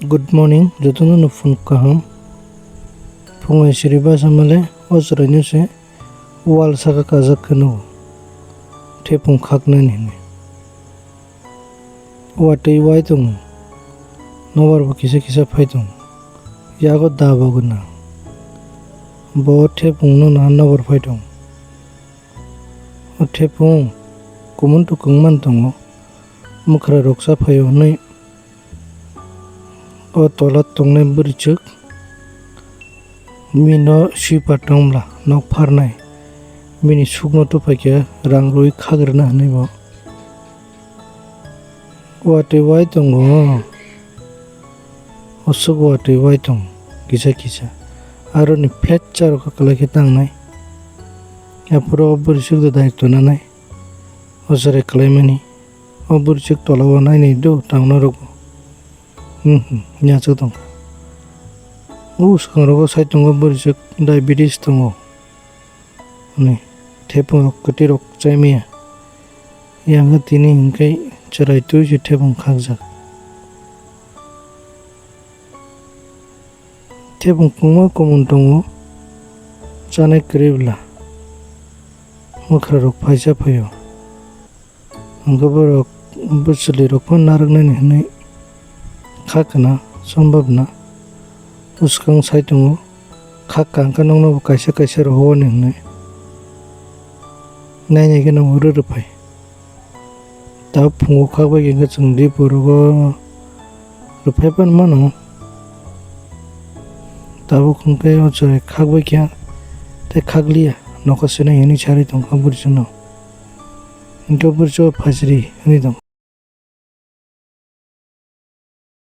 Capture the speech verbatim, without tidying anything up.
Good morning, jotono no phung kaham. Phung ai siri basa male o chwraino se wal saka kajak khe nugo. Thepung khaknani hinwi. Watwi wai tongo. Nobar bo kisa kisa phai tongo. Yago da bo gwnang. Bo thepung no naha nobar phai tongo. O thepung kumun tukung man tongo. Mwkhra rok cha phaio hinwi o tola tongnai bwrwichwk bini no swiper tongmla nok pharnai. Bini sukno tubui phaikhe rang rwi khagrwna hinwi bo. Watwi wai tongo. Oswk watwi wai tongo kisa kisa. Aroni flat charwkha kwlai khe tangnai. Aphuru o bwrwichwk da daik tonanai. O chwrai kwlaimani. O bwrwichwk tola o nainai do tangna rokbo. Hmm, hmm, yachwk tongkha. O swkang rogo sai tongo bwrwichwk diabetes tongo. Hwnwi thepung rok kwtwi rok chai maya. Yang tini hinkhe chwrai twi se thepung khakjak. Thepung kwbangma kumun tongo, chanai kwrwi bwla mwkhra rok phaisa phaio. Hwnkhe borok bwchwlwi rok phano narwknani hwnwi kha kana sombabna bwskang sai tongo, kha kangkhe nokno bo kaisa kaisa rohor ni hwnwi nainai kheno rw rwphai. Tabuk phungo khakbai khe chwng di phurugo rwphai pan mano. Tabuk hwnkhe o chwrai khakbai khe tei khakliya nokha swnai hwnwi sarwi tongkha bwrwichwkno. Hwnkhe bwrwichwk phaisri hwnwi tong.